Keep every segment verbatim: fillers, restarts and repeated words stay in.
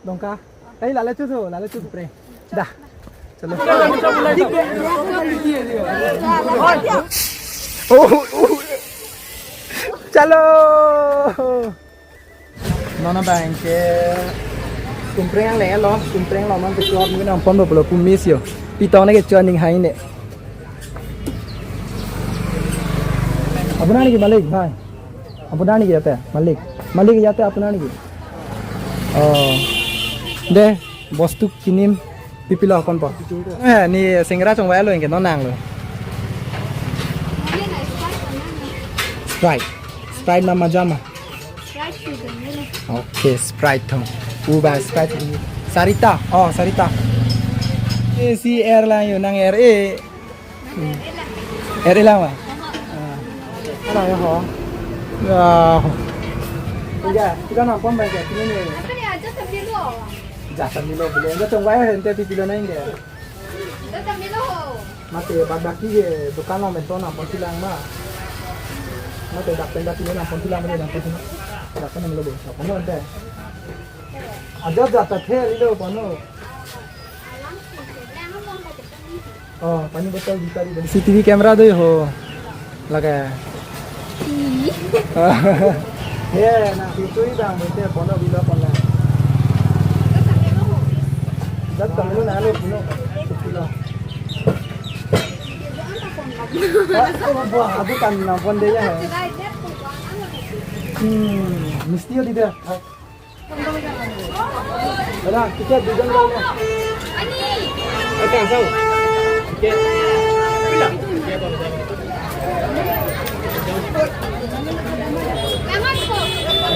Tongka. Ei, lale chuso, lale chuso pre. Dah. Chalo. Oh, oh. Chalo. Non abangke Tumpreng angleng lo, Tumpreng lo man kechor mungkin ampon boblo pumis yo. Pitong ne kechor ning hai ne. Apuna ne ki malik, bhai? Apuna ne ki yate, malik? Malik yate apuna ne ki? Oh. De, bostu kinim pipilo kon po. Eh, ne singara chongvai lo anke non nanglo. Sprite. Sprite ma Maaza ma? Sprite sugar ni. Okay, Sprite thong. Uba Sprite. Sarita. Oh, Sarita. Eh, si airline yo nang air eh. Air lang ma? Ah. Ano yo ho? Ah. Enggak, kita nampon baik ya. Ini nih. Apa nih aja sambil lo? Jasa milo beli. Enggak tunggu aja nanti di kilo naik ya. Mate, bad baki ke dukan lo menton nampon silang ma. Mate, dak pen dak ini nampon silang, mate, nampon silang. Dak pen lo bo. Nampon lo ante. Aja jata the lilo pano. Oh, pani botol di tadi. C C T V camera do ho. Laga. Ih. He, na situ i bang bete pano bilo pano. Dak tanglo na lo puno. Puno. Ah, oh, wah, aku kan nampon de ya. Hmm, mesti ya tidak. Ada, kita di dalam. Oke, asal. Oke.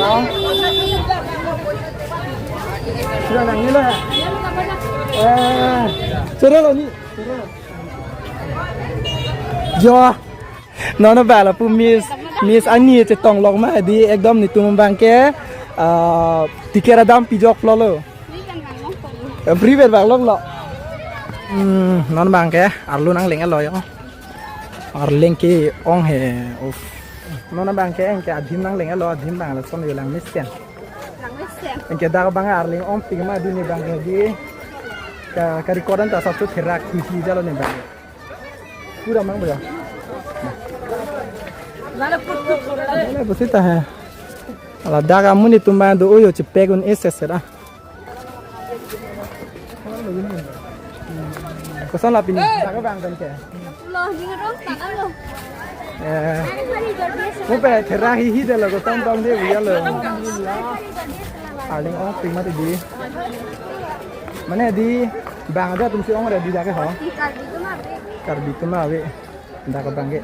Mau? Sudah nang nila. Eh, sudah lo ni. Sudah. Jo. Non abang lapu Miss, Miss Ani chetong lok ma di ekdom netum abangke, ah, ticket adam pijok lo lo. Free pen vang lok lo. Hmm, non abangke arlo nangleng lo yo. Arleng ke-ong he. Uff. Non abangke anke adim nangleng lo, adim abang lason yo lang mesen. Anke dak abang arleng ongpik ma di ne abangke di. Ka, ka record an ta sab tu therak hi hi jalo ne abang. Pura mang boya. Ala pusi ta hai. Ala dak amonit atum abang do oyo chepek un-e sera. Koson la pini, dak abang kan ke. Lo, jing rong tak lo. Eh. Mo pe thera hi hi de lo ko tong tong de buya lo. Arleng ongpik mati di. Mane di bang aja atum si ong re di dak ke ho. Karbi atum ave. Karbi atum ave. Dak abangke.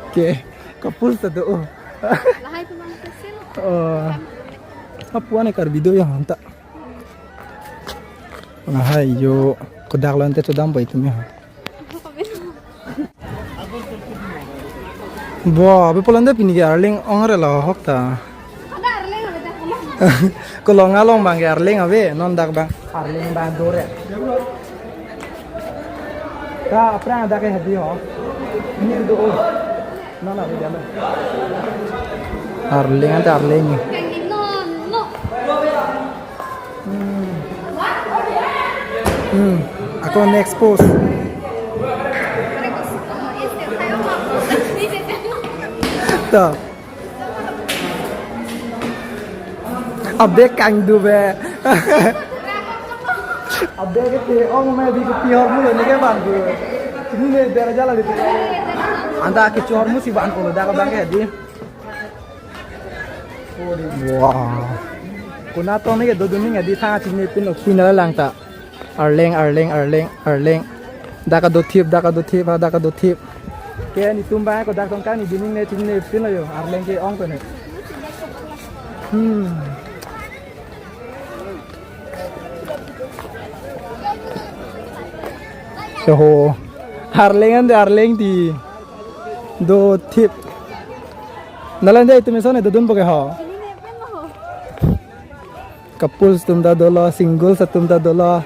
Ke, couples ta do. Lahai atum abang kecil. Oh. Apu ane Karbi do ya anta. Lahai yo kodak lo ante chodam pai atum ya. Bo, abe pulo ante pini ke arleng ong re lo hok ta. Kolong along abangke arleng ave, non dak abang arleng abang do re. Ta aphrang dak ke hadi ho. Ini do. Non ave dia. Arleng ante arleng. Hmm. Hmm. Ako next post. Ta. Abe kangdu be. Abe ke te ong me di ke pihor mu ne ke bang du. Ini ne bera jala di. Anta kechor mu si ban olo dak abangke di. Wah. Kuna to ne ke dodun ne di thang chinine pin lo pin la lang ta. Arleng, arleng, arleng, arleng. Dak kedo thip, dak kedo thip, ha, dak kedo thip. Ke netum abang kodak tong kan ne dining ne chinine pin lo yo. Arleng ke-ong to ne. Hmm. Oho. Arleng ante arleng ti. Do thip. Nalan jai atum eson dodun po ke ho. Couples atum ta dolo, singles atum ta dolo.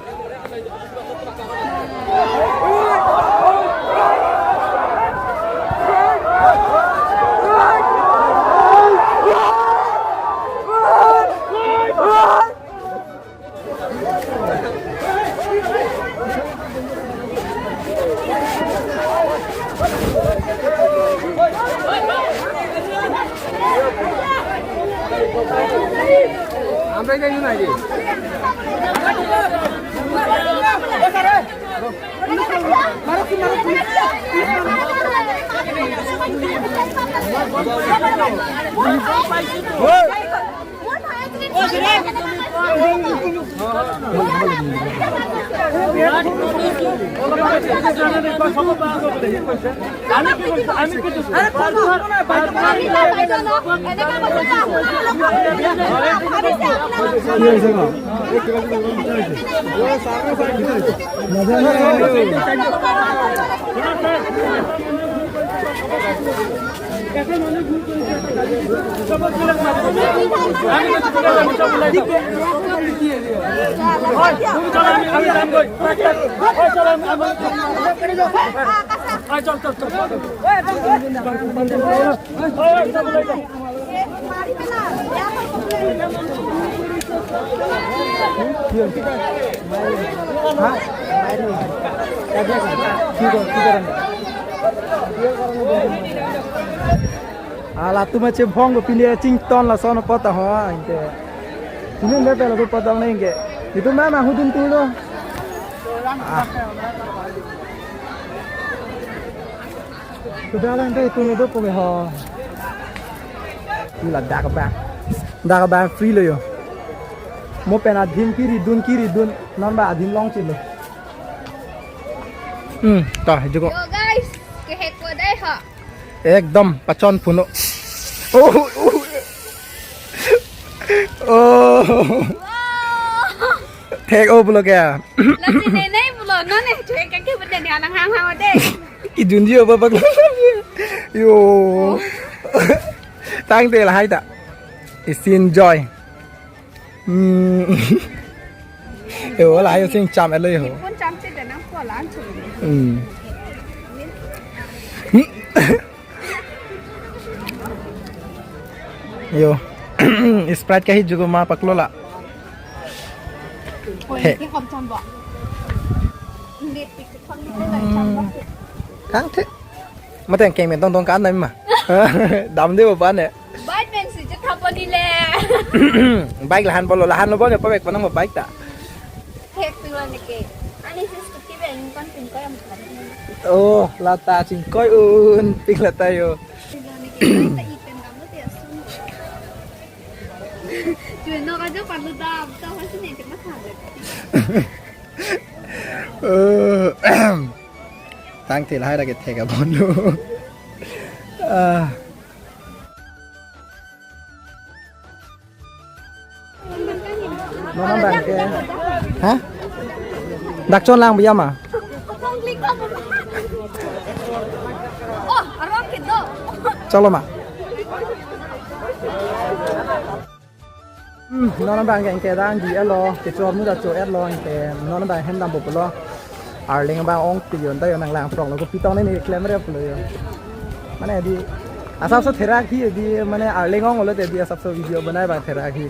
Ala tu macam phong ko pini chington lason apot ta ho, inte. Ini nda pela ko potong nengke. Itu memang hudun tu lo. Ah. Sudah lah, nanti itu nutup ko ho. Ini ladak abang. Dak abang free lo yo. Mo pen adhim kiri dun, kiri dun. Non ba adhim longchilo. Hmm, ta, joko. Yo guys, kehek ko dei ha. Ekdom pachon puno. Oh, oh. Oh. Wow. Thek o pulo kya? Lasi nene pulo, non ne thek ke benda ni alang hang hang dei. Kijun ji apa pak? Yo. Tangte lahai ta. Isin joy. Hmm. Eh, wala ayo sing cham elo yo. Pun cham si denang ko lan chu. Hmm. Yo. Sprite kahi jugo ma paklo la. He. Ki khom cham ba. Hindi, pik khom ni ko cham ba. Kang the. Mate keng me tong tong kan na ma. Dam de ba ne. Bike pen si je thapon ni le. Bike lahan bolo, lahan lo bolo, pabek panang bike ta. Thek pilo ne ke. Ani si scooty pen kan pin ko yang. Oh, lata chingkoi un, pik lata yo. Pilo ne ke, ta ipen kamu te asun. Cuma no kajo palu dam, ta masih ne cuma sabe. Eh, tangte lahai ra kethek abon lo. Ah. Mama bang ke. Hah? Dak chon lang biya ma? Oh, arong kedo. Chalo ma. Hmm, non abang ke, ke dang di elo, kechor muda cho elo, ke non abang hem dampo pulo. Arleng abang ong piyon ta yo nang lang prong lo, kopi tong ne ne klem re pulo yo. Mane di asap so therak hi di, mane arleng ong lo te di asap so video banai abang therak hi.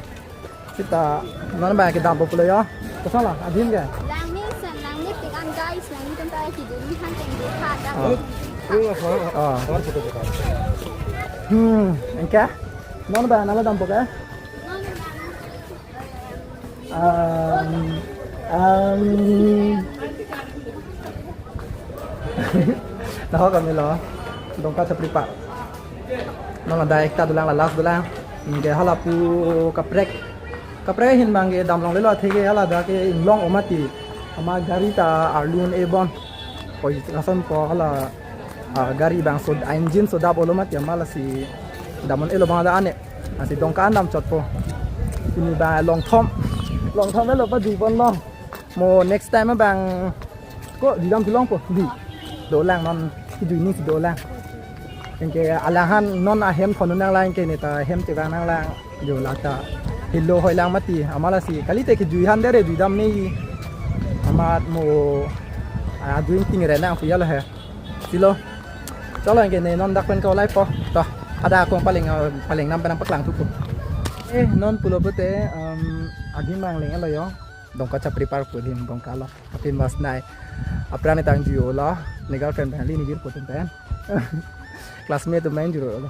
Sita non abang ke dampo pulo yo. Kosong la, adhim ke? Langmesen, langmepik an guys, langmepik an ta kidun ni han teng di tha da. Ah. Ah. Hmm, engke? Non abang nala dampo ke? Um, um, tahu kami lo, Dongka Chapripa. Non la direct ta dolang, la last dolang. Nge hala pu kaprek. Kaprek ahin abang ke damlong lelo athe ke hala dak ke inglong o mati. Ama gari ta arlun ebon. Oi, lason po hala, ah, gari abang so, engine so dap olo mati ama lasi damnon elo abang ada ane. Lasi Dongka an damchotpo. Ini abang longthom. Longthom elo pa di pon long. Mo next time abang ko di dam thu longpo. Di. Dolang non kijui ni si dolang. Engke alanghan non ahem thon nanglang ke ne ta hem chevang nanglang. Jo lata hilo hoi lang mati, ama lasi kalite kijui han dere jui dam ne. Amat mo, ah, jui ting re nang puya lo he. Silo. Chalo engke ne non dak pen ko lai po. To, ada akong paleng, ah, paleng nam pen nang paklang thupo. Eh, non pulo pute, um, adhim abang leng elo yo. Dongka Chapripa pu adhim Dongka lo. Apin mas nai. Apran ne tang jui olo. Ne girlfriend pen li ne jui putum pen. Classmate atum pen jui olo.